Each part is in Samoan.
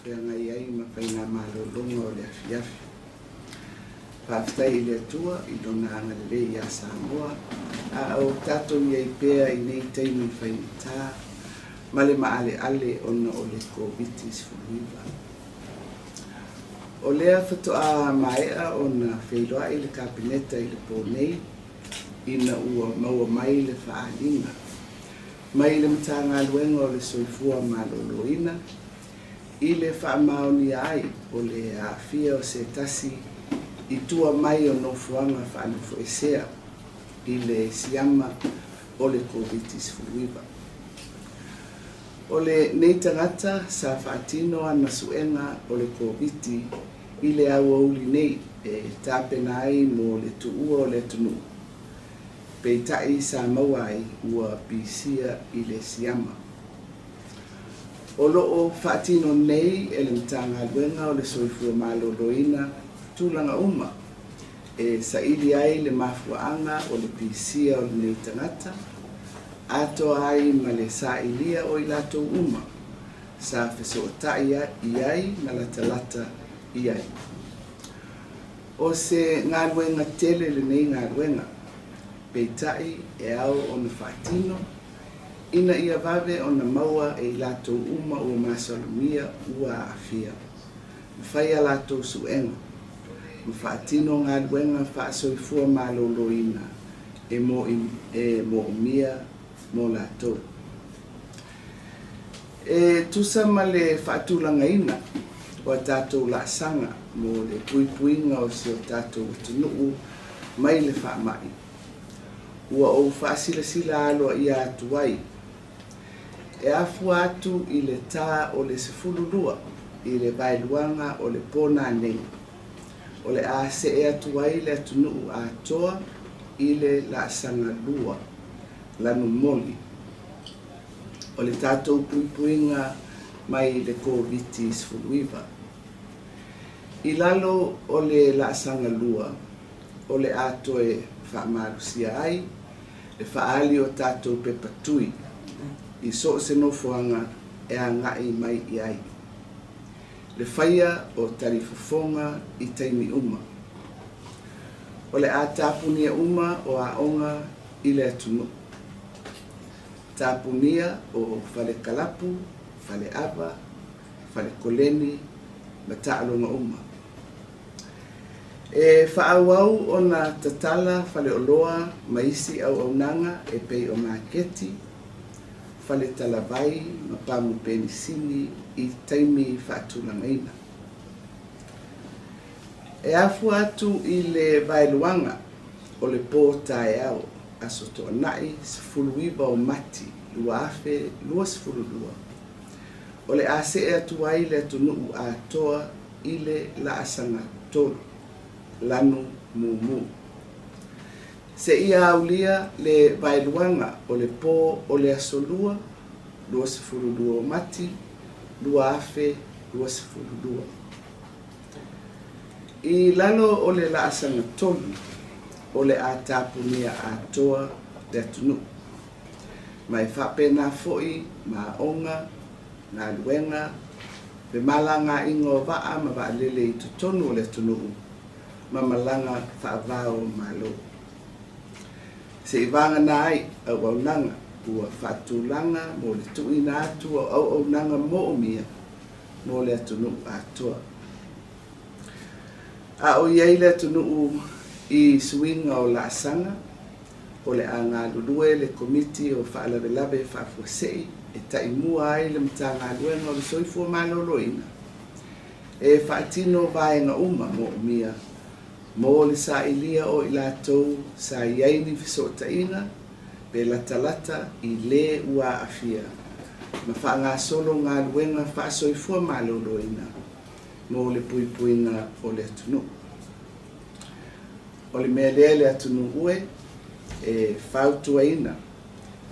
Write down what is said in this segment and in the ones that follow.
feagai ai ma faiga malologa o le afiafi. Faafetai i le Atua i lona agalelei ia Samoa, a o tatou i ai pea i nei taimi faigata ma le maaleale ona o le Koviti-19. O lea faatoa maea ona feiloai le Kapeneta i le po nei, ina ua maua mai le faaaliga mai le Matagaluega o le Soifua Maloloina i le faamaonia ai o le aafia o se tasi i tua mai o nofoaga faanofoesea i le siama o le Koviti-19. O lenei tagata sa faatino ana suega o le Koviti i le aoauli nei e tapena ai mo le tuua o le atunuu, peitai sa maua ai ua pisia i le siama. O loo faatino nei e le Matagaluega o le Soifua Maloloina tulaga uma e saili ai le mafuaaga o le pisia o lenei tagata, atoa ai ma le sailia o i latou uma sa fesootai i ai ma latalata i ai. O se galuega tele lenei galuega, peitai e ao ona faatino ina ia vave ona maua e i latou uma ua masalomia ua aafia, ma fai a latou suega, ma faatino galuega faasoifua maloloina e moomia mo latou. E tusa ma le faatulagaina o a tatou laasaga mo le puipuiga o si o tatou atunuu mai le faamai, ua ou faasilasila aloaia atu ai e afua atu i le tā o le 12 i le vaeluaga o le pō nei, o le a see atu ai le atunuu atoa i le laasaga 2, lanumoli, o le tatou puipuiga mai le Koviti-19. I lalo o le laasaga 2, o le a toe faamalosia ai le faaali o tatou pepa tui i so o se nofoaga e agai mai i ai. Le faia o talifofoga i taimi uma. O le a tapunia uma o aoga i le atunuu. Tapunia o fale kalapu, fale ava, fale koleni, ma taaloga uma. E faaauau ona tatala faleoloa ma isi auaunaga e pei o maketi, fale talavai ma pamu penisini i taimi faatulagaina. E afua atu i le vaeluaga o le pō taeao Aso Toonai 19 o Mati 2022, o le a see atu ai le atunuu atoa i le laasaga 3, lanu mumu. Seia aulia le vaeluaga o le pō o le Aso Lua, 22 o Mati 2022. I lalo o le laasaga 3, o le a tapunia atoa le atunuu. Ma e faapena foi ma aoga, galuega, femalagaaiga o vaa ma vaalele i totonu o le atunuu, ma malaga faavao o Malo. Seivagana ai auaunaga ua faatulaga mo le tuuina atu o auaunaga moomia mo le atunuu atoa. A o i ai le atunuu i suiga o laasaga, o le a galulue le Komiti o Faalavelave Faafuasei e taimua ai le Matagaluega o le Soifua Maloloina e faatino vaega uma moomia mo le sailia o i latou sa i ai ni fesootaiga pe latalata i le ua aafia ma faagasolo galuega faasoifua maloloina mo le puipuiga o le atunuu. O le mea lea le atunuu e e fautuaina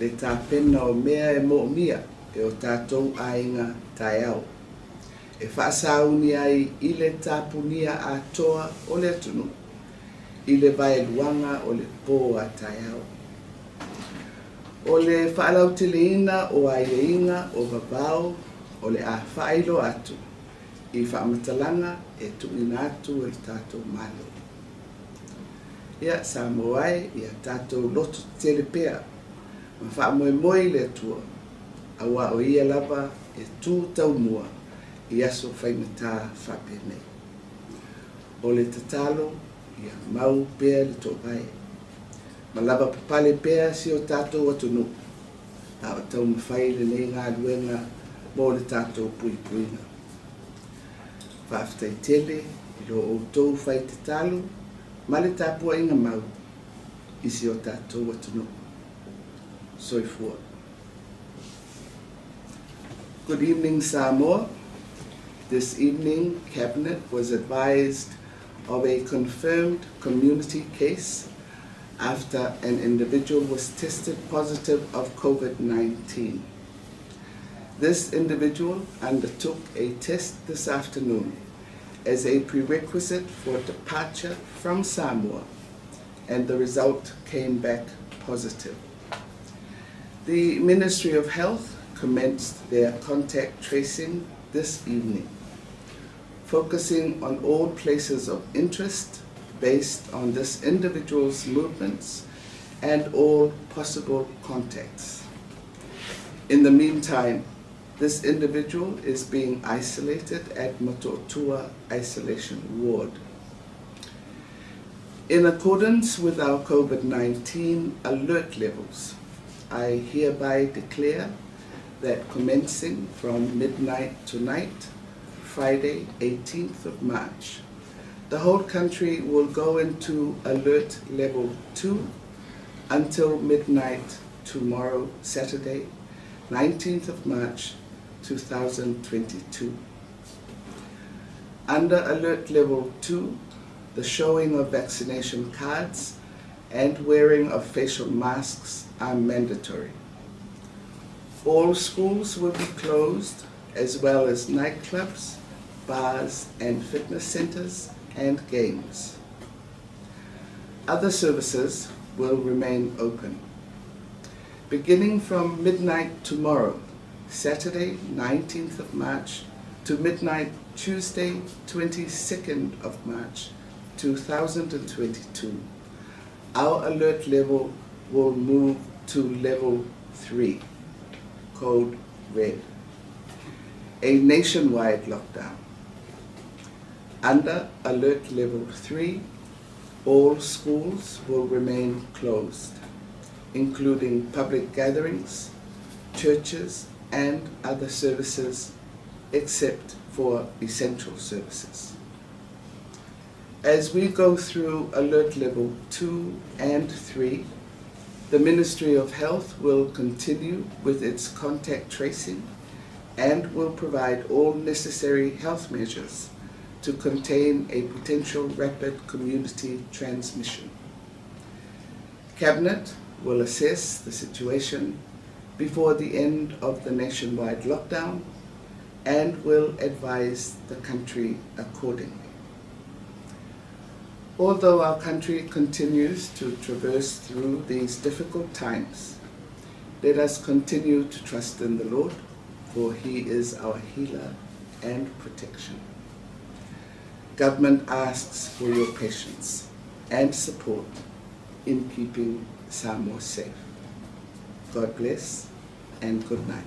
le tapena o mea e moomia e o tatou aiga taeao e faasauni ai i le tapunia atoa o le atunuu i le vaeluaga o le pō a taeao. O le faalauteleina o aiaiga o vavao o le a faailoa atu i faamatalaga e tuuina atu e le tatou Malo. Ia, Samoa e, ia tatou lototetele pea ma faamoemoe i le Atua, auā o Ia lava e tu taumua i aso faigata faapenei. O le tatalo, ia mau pea le toovae, ma lavapapale pea si o tatou atunuu a o taumafai lenei galuega mo le tatou puipuiga. Faafetai tele i lo outou fai tatalo ma le tapuaiga mau i si o tatou atunuu. Soifua. Good evening, Samoa. This evening, Cabinet was advised of a confirmed community case after an individual was tested positive of COVID-19. This individual undertook a test this afternoon as a prerequisite for departure from Samoa, and the result came back positive. The Ministry of Health commenced their contact tracing this evening, focusing on all places of interest based on this individual's movements and all possible contacts. In the meantime, this individual is being isolated at Motootua Isolation Ward. In accordance with our COVID-19 alert levels, I hereby declare that commencing from midnight tonight, Friday, 18th of March, the whole country will go into alert level 2 until midnight tomorrow, Saturday, 19th of March, 2022. Under alert level 2, the showing of vaccination cards and wearing of facial masks are mandatory. All schools will be closed, as well as nightclubs, bars and fitness centers and games. Other services will remain open. Beginning from midnight tomorrow, Saturday, 19th of March, to midnight Tuesday, 22nd of March, 2022, our alert level will move to level 3, code red, a nationwide lockdown. Under alert level 3, all schools will remain closed, including public gatherings, churches, and other services except for essential services. As we go through alert level 2 and 3, the Ministry of Health will continue with its contact tracing and will provide all necessary health measures to contain a potential rapid community transmission. Cabinet will assess the situation before the end of the nationwide lockdown and will advise the country accordingly. Although our country continues to traverse through these difficult times, let us continue to trust in the Lord, for He is our healer and protection. Government asks for your patience and support in keeping Samoa safe. God bless and good night.